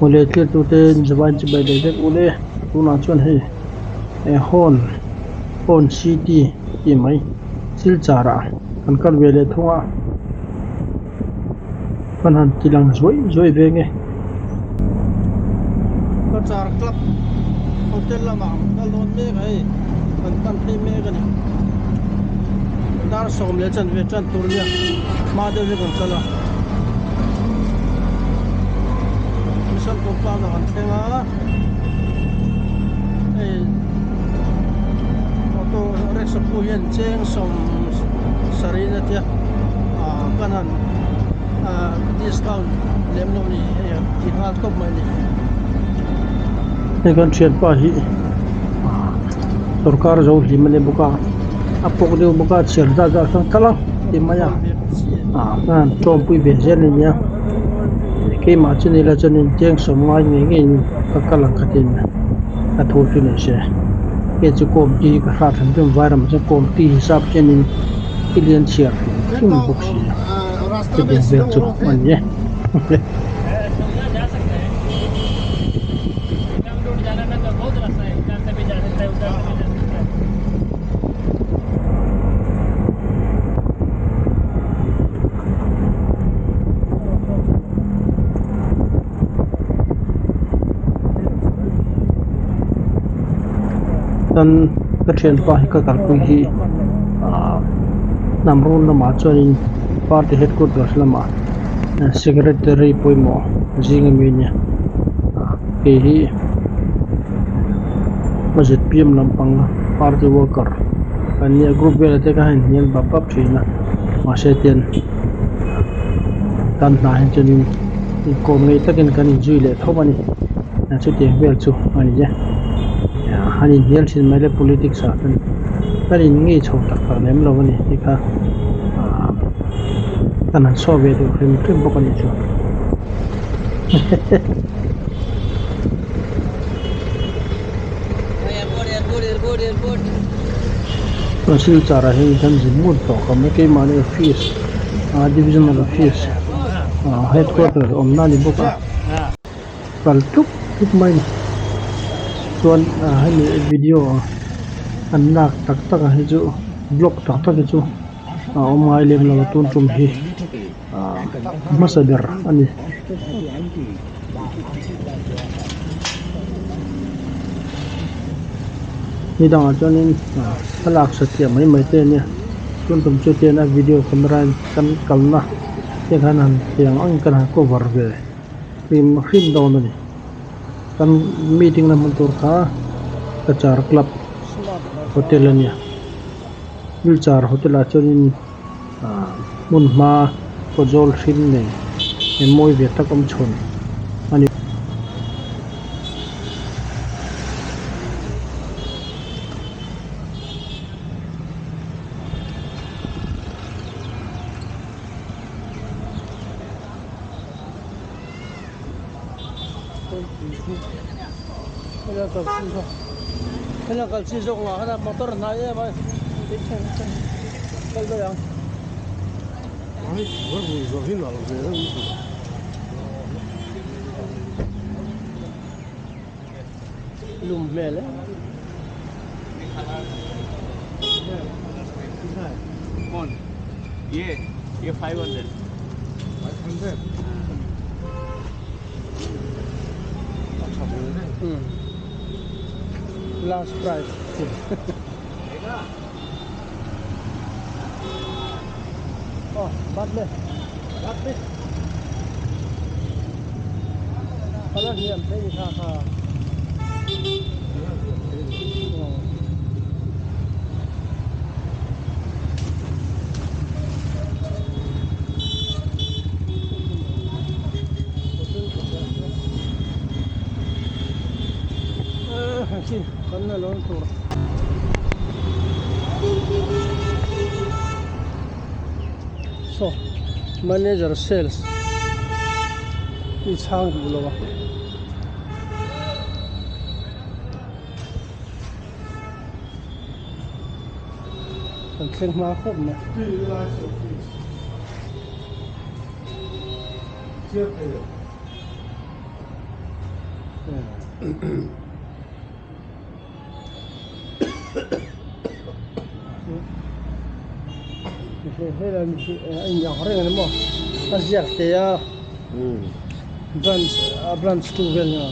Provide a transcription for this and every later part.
Awle thlir tute in chibai leh vek ule tunah chuan hei hawn hawn city tih mai silchar ah kan kal ve leh thung a kan han ti lang zuaih zuaih ve nge. Cachar club hotel lamah an kal dawn mek a hei kan pan phei mek a ni dar sawm leh chanve tan tur nia hma deuh hi kan kal a mission compound ah kan thleng a hei auto rickshaw pawh hian cheng sawm sarih na tia ah kan han ah discount lem lo ni hei a ti nghal tawp mai a ni. Hei kan thianpa hi sorkar zo hlim a ni bawk a a pawk deuh bawk a chhiar zat zat khan kal ang ti mai a ah khan tawmpui ve zel a nia keimah chu ni la chuanin cheng sawm ngai ngei ngeiin ka kal ang kha tin a thu chu ni se hei chu kawmti hi ka hrat hrim hrim vairamah chuan kawmti hisap chenin thil hi an chhiar hrim hrim bawk si a chutiang vel chu a ni e. Chuan ka thianpa hi ka kalpui hi ahh hnam rul lamah chuanin party headquarters lamah secretary pawimawh zing ami a nia kei hi a zpm lampang party worker an nia group velah te khan a inhnial bap bap thin a mahse tian kan hna hi chuanin inkawm ngei takin kan inzui leh tho a ni chutiang vel chu a ni e an inhnial thin mai le politics ah chuan kan in ngei chho tak tak lem lo a ni tih kha ahh kan han sawi ve duh hrim hrim bawk a nih chu Chuan silchar ah hian kan zin ngut tawh ka mai keimahni office ah divisional office ah headquarter awmna a ni bawk a kal tluk tluk mai a ni chuan hemi video an lak tak tak ah hi chu vlog tak tak hi chu a awm ngai lem lo a tun tum hi ah hmasa ber a ni. Ni dangah chuanin thlalak satliah mai mai te a nia tun tum chu tian a video camera in kan kalna te khan han tiang ang kan han cover ve hrim hrim dawn a ni kan meeting na hmun tur kha Cachar club hotel a nia Silchar hotel ah chuanin ah hmun hma kawtzawl hring nei eng mawi ve tak awm chhun a ni. Lum hmel e. Last price. Oh, बाद में बाद में Ala hiam phei ni kha kha. Saw manager sales i chhang duh lo a. Kan thleng hma khawp mai. A inang reng a ni maw a ziak teh a branch a branch two vel nia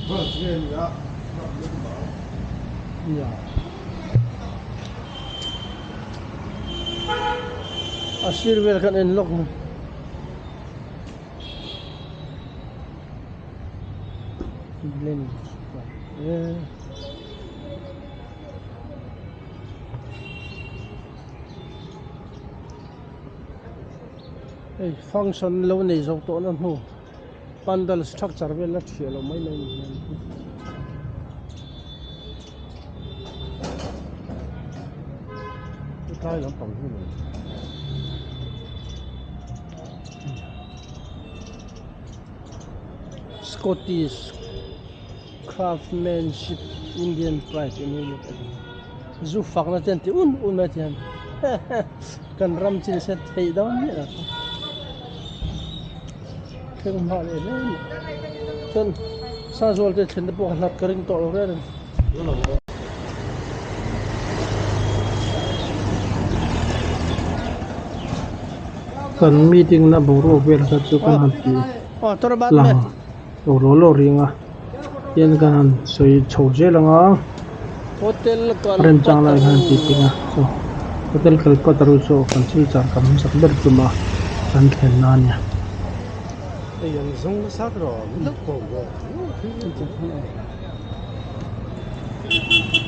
Branch nge nia club member nia a sir vel khan en lawk ang. Hei function lo nei zo tawh na hnu pandal structure vel la thiah loh mai mai a ni hian. Tlai lampang hi ni. Scottish Craftsmanship Indian Pride eng emaw a ni. Zu fakna te an ti un un mai a ti hian kan ram chin se theih dawn miah lo chu. Thleng hma leh hle mai. Chuan Sazual te thlen te pawh ka hlat ka ring tawh lo reng a ni. Kan meeting na boruak vel kha chu kan han ti lang lo law law ring a tin kan han sawi chho zel ang a remchang lai khan an ti ting a chaw hotel kalpataru chu kan silchar kan hmasak ber tum a kan thlen na a nia.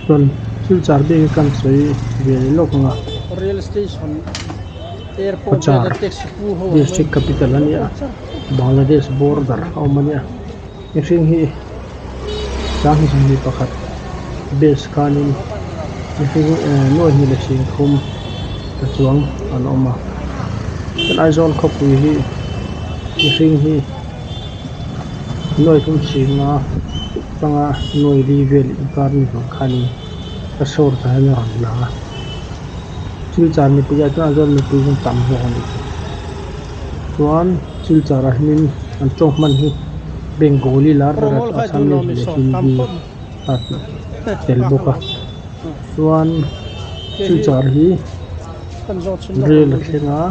Chuan silchar bik hi kan sawi ve leh lawk ang a Cachar district capital a nia Bangladesh border a awm a nia mihring hi sanghnih sawmhnih pakhat base khanin mihring eh nuai hnih leh singthum a chuang an awm a chuan Aizawl khawpui hi mihring hi. Nuai thum singa tanga nuai li vel inkar ni vang khanin ka sawr ta hian a rawn lang a Silchar mipui ah chuan Aizawl mipui chu an tam zawk a nih chu chuan Silchar ah hianin an tawng hman hi Bengali lar ber a Assamese leh Hindi a tel bawk a chuan Silchar hi rel a thleng a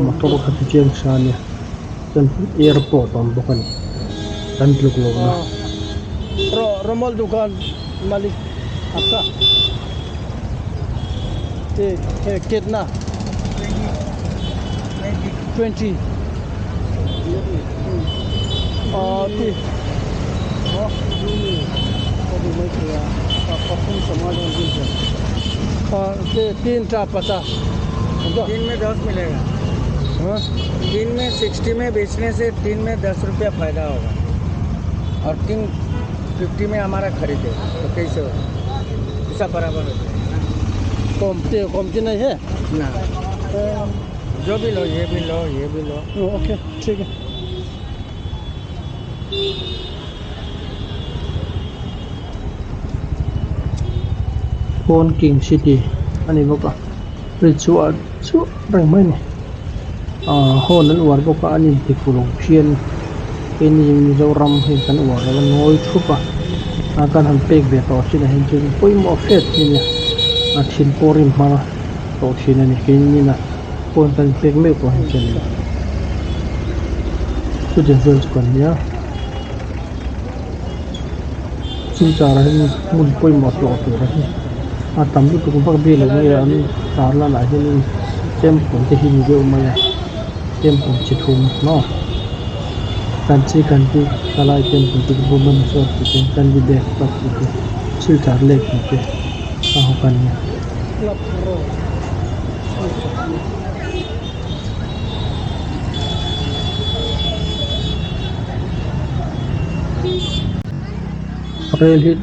motor kha chu chiang sa a nia. Chuan airport a awm bawk a ni kan tluk lo na. Romol dukan malik apka he ketna 20 ti तीन टा पचास तीन में 10 मिलेगा। हाँ? 3 में 60 में बेचने से 3 में 10 रुपया फायदा होगा और 350 में हमारा खरीदे तो कैसे होगा? सब बराबर हो जाएगा। कमती कमती नहीं है ना, जो भी लो, ये भी लो, ये भी लो। ओके ठीक है। Pawn King City a ni bawk a bridge chu a chuah reng mai a ni ahh hawn an uar bawk a an inti fuh lo phian keini Mizoram hei kan uar lo a nawi thup a a kan han pek ve tawh chin ah hian chuan pawimawh hret hi a nia a thin pawh rim hmang a tawh thin a ni keini na pawn kan inpek mek pawh hian chuan chutiang vel chu kan nia. Silchar ah hian hmun pawimawh tlawh tur a hi a tam lutuk vak bik lo nge an tar lan ah hianin temple te hi ni deuh mai a temple chi thum maw kanchi kanti kalai temple te chu Bhubaneswar tih te Kandi bag club tih te Silchar lake tih te a hawk a nia. Rel hi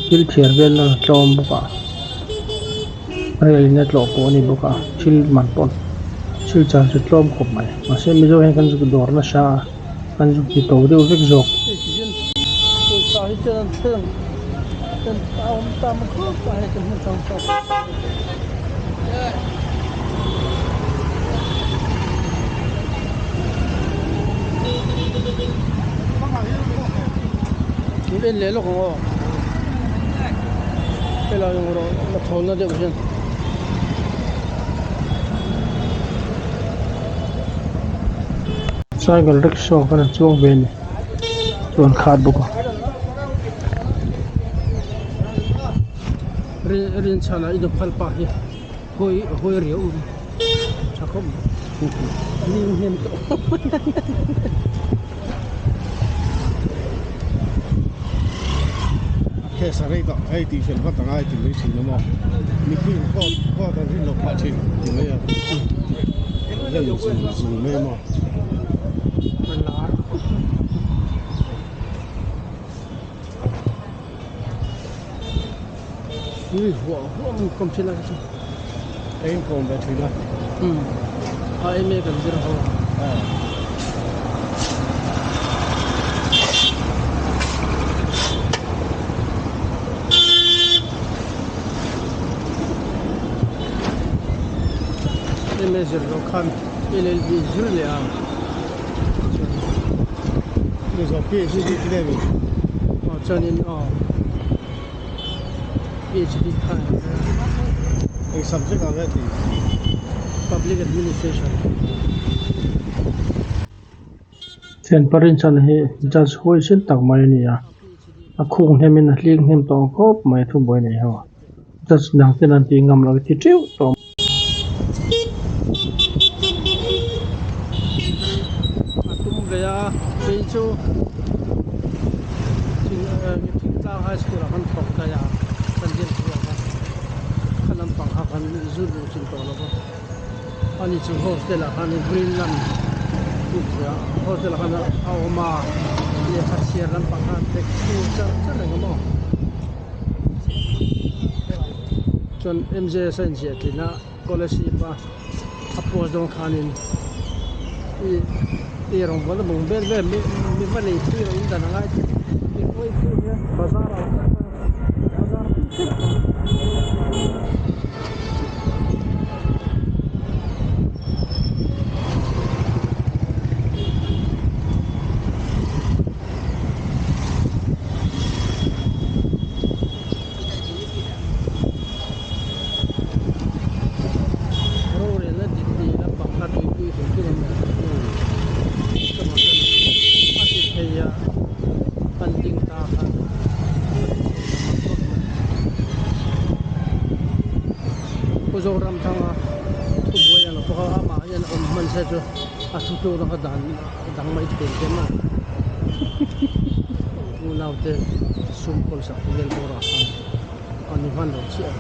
thil thiar vel na tlawm bawk a rel in a tlawh pawh a ni bawk a thil man pawh thil char chu tlawm khawp mai mahse mizo hian kan zuk dawr nasa a kan zuk ti to deuh vek zawk. En leh lawk ang aw. Helai ang erawh la thawn na deuh hian. Cycle rickshaw khan a chuang ve a ni chuan khat bawk a. Rinchhana i duphal pa hi hawi hawi riau tha khawp mai ning hnem tawh. A case a rei tawh hei tih fel vat angai ti mai thin a maw mipui in court court an rin loh phah thin ti mai a rem zung zung mai a maw. Ui huah huah ang kawm thin a chu. Ka in kawm ve thin a. Um a eme kan zir ho a. Eme zir lo khan LLB zir leh a. Chuan. Mizo PhD ti deuh in. Aw chuanin aw. PhD kha Eng subject ah nge tih? Public Administration. Thianpa Rinchhan hi judge huaisen tak mai a ni a, a khung hnemin a hling hnem tawh ang khawp mai a thubuai nei ho. Judge dang ten an tih ngam loh hi ti teuh tawh. A tum ve a, kei chu Thingtlang High School ah khan thawk daih a, kan zir chhuak a, kha lampang kha kan zut luh chin tawh lo va, ani chu hostel ah khan Greenland hostel ah khan a awm a, lehkha chhiar lampang khan text char char reng a maw. Chuan MJS a inziah tlin a scholarship a a post dawn khanin i i rawngbawlna bung vel vel mi mi va nei pui lo in dan a ngai thei mi huai pui hian bazar ah bazar pui tep ang. Rorelna dik ni lam pang kha tuipui thei tur a ni chuvang chuan a ti thei a an ding ta kha a ti thei lo mak vak mai. Pu Zoramthanga thubuai ang lo pawh kha amah hian a awm hman se chu a thutlukna kha dan dang mai thei ang che maw unaute sum kawlsak te vel bawrah khan a ni hman lo chiah a.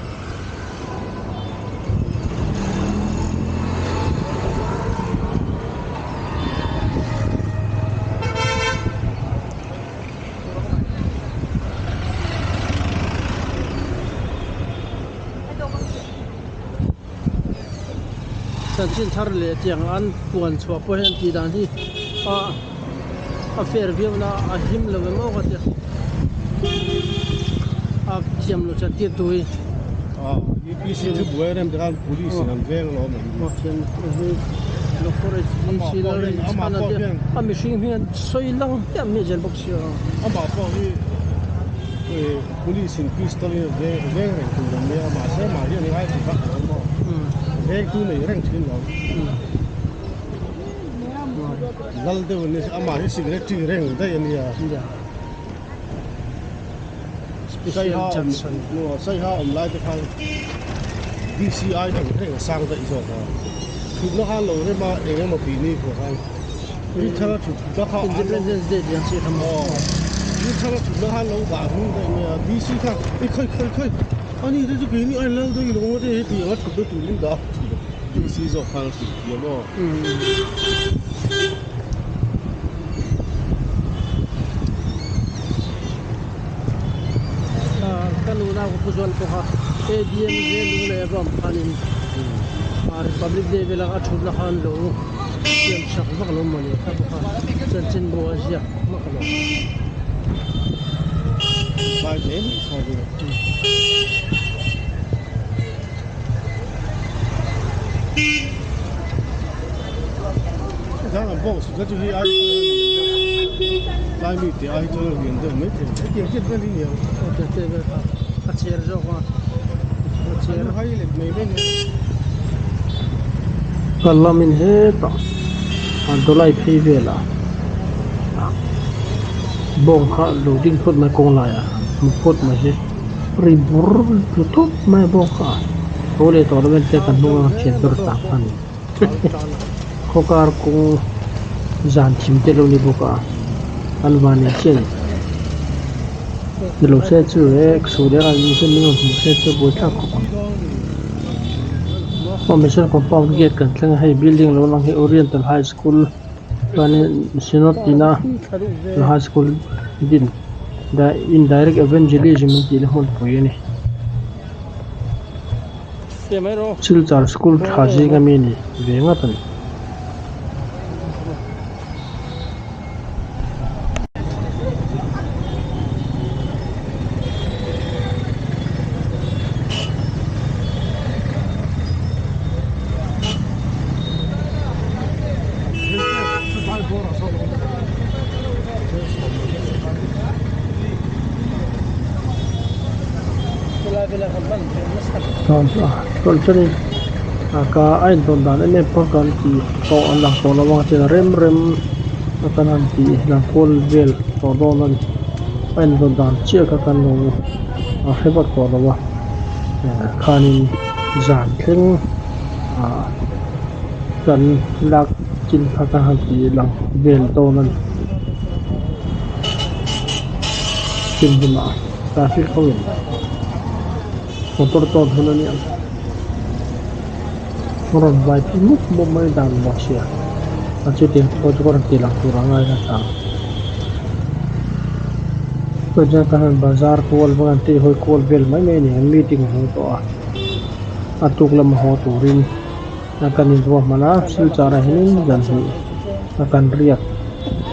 Chanchin thar leh tiang an puan chhuah pawh hian tih dan hi a a fair viau na a him lo em aw ka tia a thiam lo chan tir tu hi. A UPC chu buai rem te khan police in an veng lo awm ang aw thiam hi Doctor HDC Lalrinchhana te a mihring hian sawi lang hmiah hmiah zel bawk sia. Amah pawh hi Police in pistol in veng veng reng tur an nia mahse mah hian ngai ti vak lo maw veng tu nei reng thin lo lal deuh an ni amah hi secretary reng daih a nia Special Johnson saiha awm lai te khan DCI dang reng a sang daih zawk a thutna khan lo rem a eng emaw tih ni pawh khan Rinchhana thutna kha Independence Day tih ang chi kha maw? Rinchhana thutna kha lo dah hnung daih mai a, DC kha i khawi khawi khawi ani te chu keini a inlal daih lo maw te heti anga thutna turin dah a thin a, DC zawk khan a hrilh thiam aw. Ka nuna ka pu zual bawk a, ADM zel lung leh rawm khanin Republic Day vela a thutna khan lo siam sak vak lo mawni kha bawk a, chanchin bu a ziak vak lo. Tlai mi tih ai chuan a lian deuh mai thei. Hetiang chet vel hi ni ang. Aw tiang chet vel kha a chher zawk a. A chher. An hai let mai mai nia. Kal lamin hetah a dawlai phei velah bawng kha lo ding phawt mai kawng laiah hmu phawt mai se ri bur tlu tawp mai a bawng kha tho leh tawh lo vel te kan hnung a thian ber tang kha a ni khawkar kawng zan thim te lo ni bawk a an van nei chiah a ni ni lo se chu e chhuk leh a ni se min rawn hmuh se chu buaithlak khawp ang aw mission compound gate kan thleng a hei building lo lang hi oriental high school chuanin synod ina high school din indirect evangelism an tih na hmunpui a ni. Silchar school tha zinga mi a ni ve ngat a ni. Chuan chuanin ka a intawn dan em em pawh kan tih tawh an lang tawh lo a chuan rem rem a kan han tih lang kual vel tawh dawn a ni a intawn dan chiah kha kan lo hre vak tawh lo a khanin zan thleng ah kan lak chin kha kan han tih lang vel dawn a ni thim hmunah traffic ho in motor tawn hun a ni ang rawn vai phei mup mup mai dan bawk sia a chutiang te pawh chu ka rawn tih lang tur a ngai nasa ang chuan chuan kan han bazar kual vek an tih hawi kual vel mai mai a ni ang meeting a zo tawh a a tuk lama haw turin a kan inruahman a silchar ah hianin zan hnih a kan riak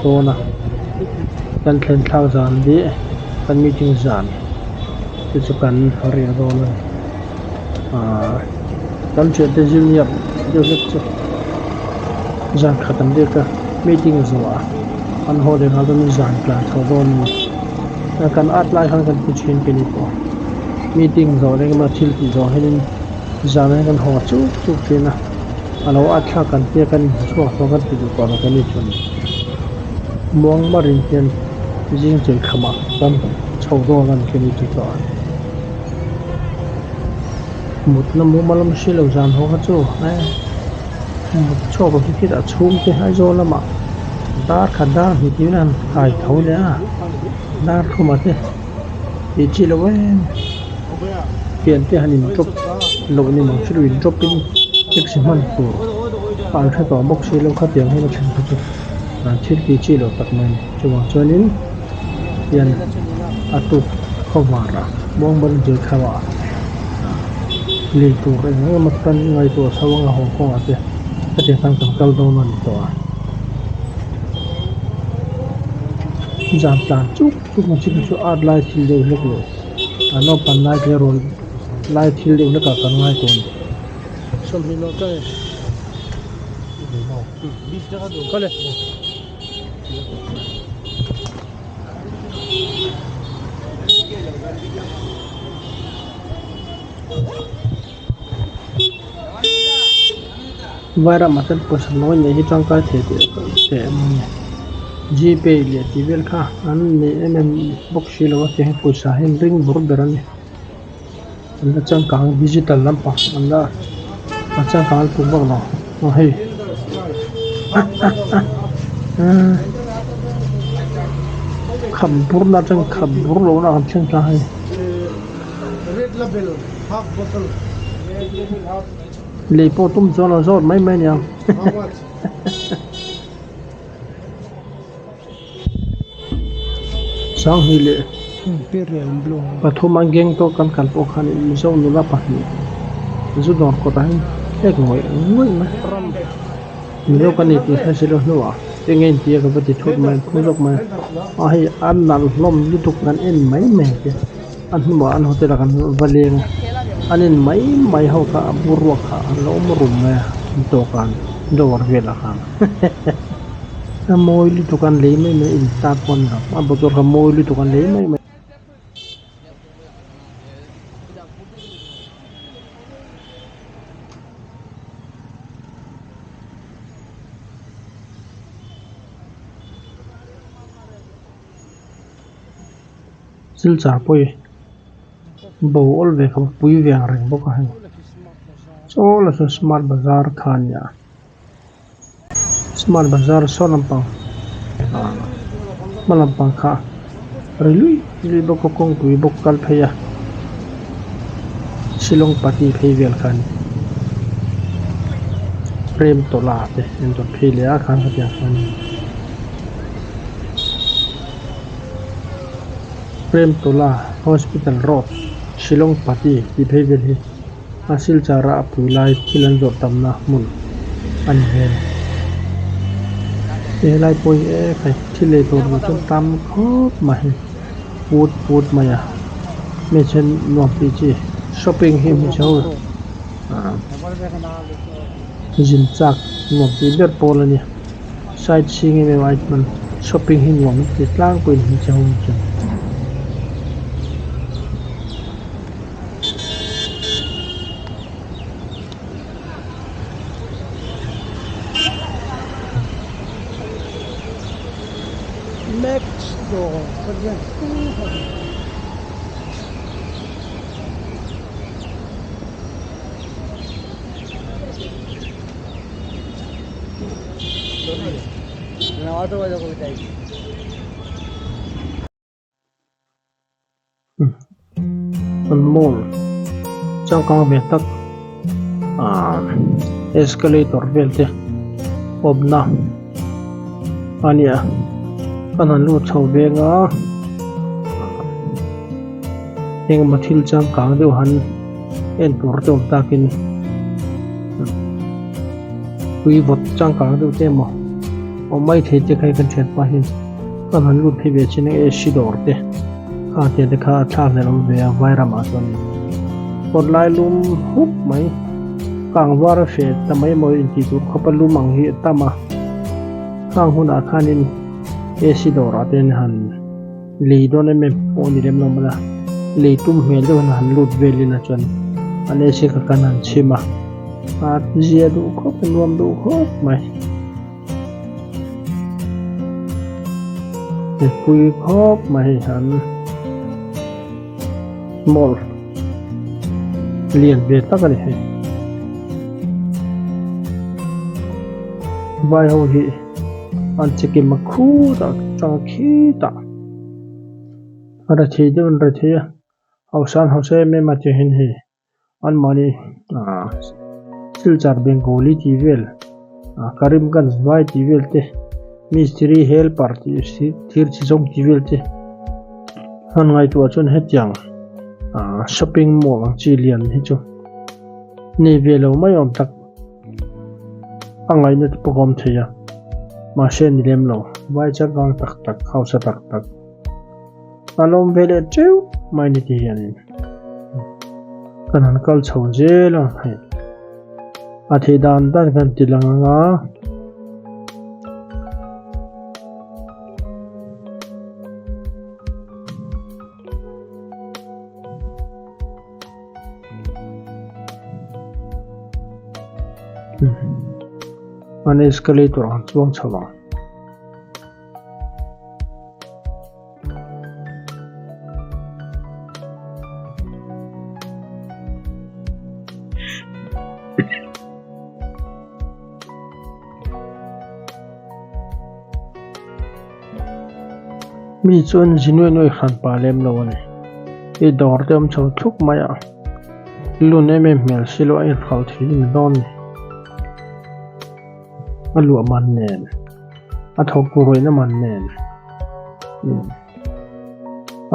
dawn a kan thlen thlak zan leh kan meeting zan te chu kan riak dawn a ni ahh kan thiante junior deuh hlek chu zan khat an riak a meeting zawh ah an haw leh nghal dawn in zan tlan chho dawn a ni kan at lai khan kan ti thin ke ni pawh meeting zawh leh engemaw thil tih zawh hianin zan ah hian kan haw chuk chuk thin a a lo at thlak kan tia kan inhmu chhuak tawh kan ti duh tawh lo kan ni chuan muang marin hian zing chei khamah kan chho dawn a ni ke ni chu tawh a mutna mumal awm si lo zan ho kha chu e mut chhuak lo khi khitah chhungte Aizawl lamah dar khat dar hnih tiin a han kai tho leh a dar thumah te tih chi loh em pian te han in drop loh ni mang chu in drop in taxi hman tur a an hre tawh bawk si lo khatiang hian a then kha chu thil tih chi loh tak mai a ni chuvang chuanin hian a tuk khawvar a muangban zir thau a lei tur eng eng emaw tan ngaihtuah chho anga haw kawngah te hetiang khan kan kal dawn a ni tawh a zan tlan chuk chuk ang chi kha chu art lai thil deuh hlek lo a naupan lai te rawn lai thil deuh hlekah kan ngai tawh a ni. Vairam ah chuan pawisa nawi neih hi tangkai thei teh teh em a ni gpay leh tih vel kha an nei em em bawk si lo a tiang hi pawisa hi an ring bur ber a ni an la changkang digital lampang an la an changkang lutuk vak lo aw hei khap bur na atang khap bur loh na kan thleng ta hei. Lei pawh tum chuan a zawt mai mai aniang Sanghnih leh pathum a gang tawk kan kal pawh khan Mizo nula pahnih zu dawr kawtah hian hlek ngawih ngawih mai Mizo ka ni tih hre si lo hnuah eng nge inti a ka va ti thut mai phu zawk mai a hei a nalh hlawm lutuk kan en mai mai ang che. A hnungah an hotel ah kan va leng a an en mai mai ho kha a bur ruak kha an lo awm rum mai a an tawk an dawr velah khan. A mawi lutuk a an lei mai mai a intar pawh a ni lo a bottle kha mawi lutuk a an lei mai mai. Silchar pawh hi bo awl ve kha pui ve ang reng bawk a hei chaw la chu smart bazar kha a ni a smart bazar saw lampang ah hma lampang kha ri luih luih bawk a kawngpui bawk kal phei a shillong pati phei vel kha a ni prem tawla te an rawn phei leh a khan hetiang khan. Premtola Hospital Road Shillong Pati tih phei vel hi a Silchar a pui lai thil an zawrh tamna hmun a ni hmel. Helai pawh hi e khai thil ei tur duh chuan tam khawp mai hi put put mai a hmeichhe nuam tih chi shopping hi hmeichhe ho ah zin chak nuam tih ber pawl a nia. Side seeing em em ai chuan shopping hi nuam an ti tlangpui a ni hmeichhe ho hi chuan. Max dawr ka lian fu a ni. An mall changkang ve tak ah escalator vel te awmna a nia kan han lut chho veng a engemaw thil changkang deuh han en tur te awm takin tui vawt changkang deuh te emaw awm mai thei te kha hi kan thianpa hian kan han lut phei ve chin a ac dawr te kha te te kha a thlak hlelh awm ve a vai ramah chuan kawt lai lum hup mai kang var a feh ta mai emaw intih tur khawpa lum ang hi a tam a khang hunah khanin ac dawrah te hian han Lei dawn em em pawh a ni lem lo mawla, lei tum hmel deuh hian han lut vel ila chuan an AC kha kan han chhim a, a zia duh khawp a nuam duh khawp mai. Mipui khawp mai hei han mall lian ve tak a ni hei. Vai ho hi. An chikim a khutah tang khitah a ra thei deuh an ra thei a hausa an hausa em em a tih hian hei anmahni ah Silchar Bengali tih vel ah Karimganj vai tih vel te mistiri helper tih thir chi zawng tih vel te an ngaihtuah chuan hetiang ah shopping mall ang chi lian hi chu nei ve lo mai awm tak. A ngaihna te pawh a awm thei a, mahse ni lem lo, vai changkang tak tak, hausa tak tak a lawm ve leh teuh mai ni ti hianin kan han kal chho zel a hei a theih dan dan kan ti lang ang a. An escalator ang chuang chho ang. Mi chuan zi nuai nuai hran pah lem lo a ni. I dawr te awm chho thluk mai a, lun em em hmel si lo a inhralh thei a ni dawn ni. A luah man nen, a thawk rawihna man nen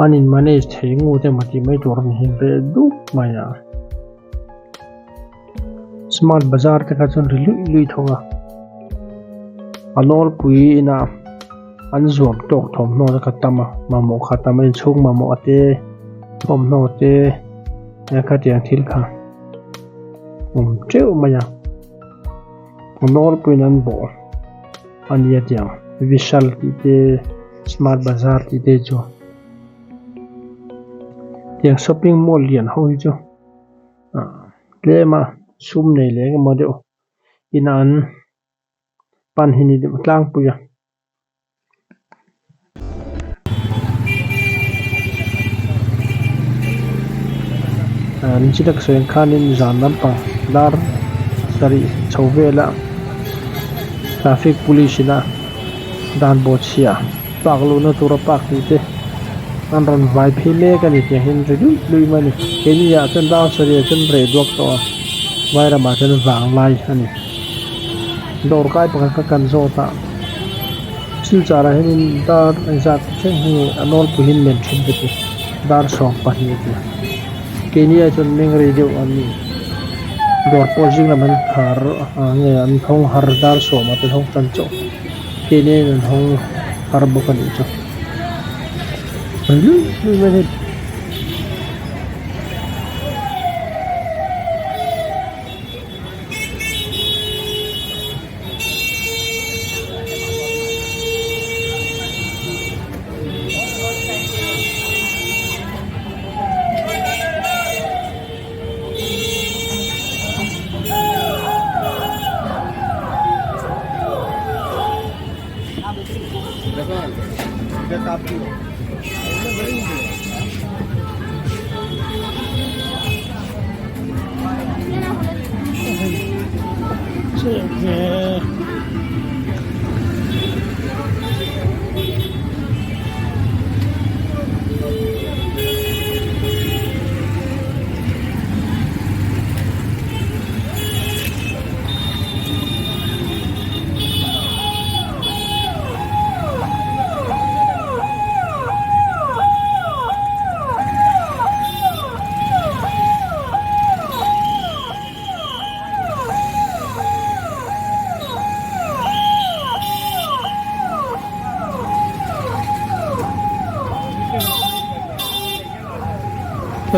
an in manage thei ngut emaw tih mai tur a ni hi reh dup mai a. Smart bazar te kha chuan ri luih luih thung a a nawlpui inah an zuam tawk thawmhnaw te kha tam a mamawh kha tam a inchhung mamawh te thawmhnaw te khatiang thil kha awm teuh mai a a nawlpuiin an bawh a nia tiang. Vishal tih te Smart Bazaar tih te chu tiang shopping mall lian ho hi chu ah tlem a sum nei leh engemaw deuh inah an pan hi ni deuh tlangpui a. An chi tak sawi ang khanin zan lampang dar sarih chho vela traffic police ina dan bawh chhia park luhna tura park tih te an rawn vai phei mek a ni tih ang hian ri luih luih mai a ni keini ah chuan dar sarih ah chuan reh duak tawh a vai ramah chuan vanglai a ni dawr kai pakhat kha kan zawt a. Silchar ah hianin dar engzat thleng hi a nawlpui hi men thin ka ti dar 12 a ti keini ah chuan meng rei deuh an ni dawr pawh zing lam an khar ah nge an hawng har dar 10 ah te hawng tan chauh keini ah hian an hawng har bawk a nih chu.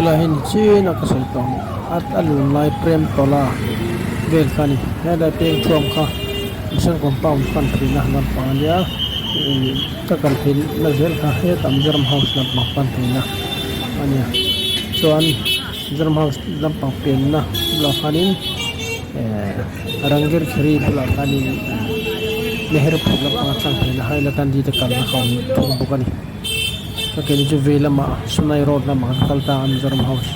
Helai hi ni chin a ka sawi tawh ang at a lun lai prem tawla vel kha a ni helai peng thuam kha mission compound fan theihna lampang a nia ih ka kal theihna zel kha hetah Mizoram house lampang fan theihna a nia chuan. Mizoram house lampang pianna bulah khanin ehh Rangir Kheri bulah khanin Meher phut lampang a tlang theihna Hailakandi te kalna kha a awm thung bawk a ni ka keini chu vei lamah Sunai road lamah kan kal ta a Mizoram house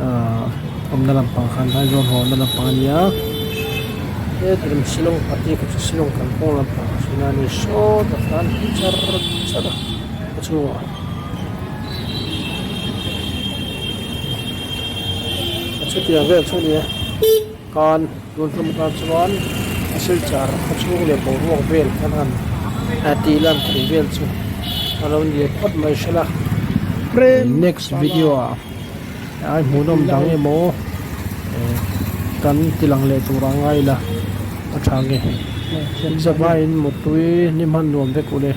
ahh awmna lampang khan Aizawl haw awmna lampang a ni a hetiang Shillong pati kha chu Shillong kalkawng lampang a sawi na a ni sawtah khan char char a chhungah. Chutiang vel chu a ni a khan tun tum atan chuan a silchar khaw chhung leh boruak vel khan han tih lan thei vel chu a lo ni phawt mai hrela next video ah ai hmuhnawm dang emaw kan ti lang leh tur ang a ila a tha nge zavaiin mutui ni hman nuam vek ule.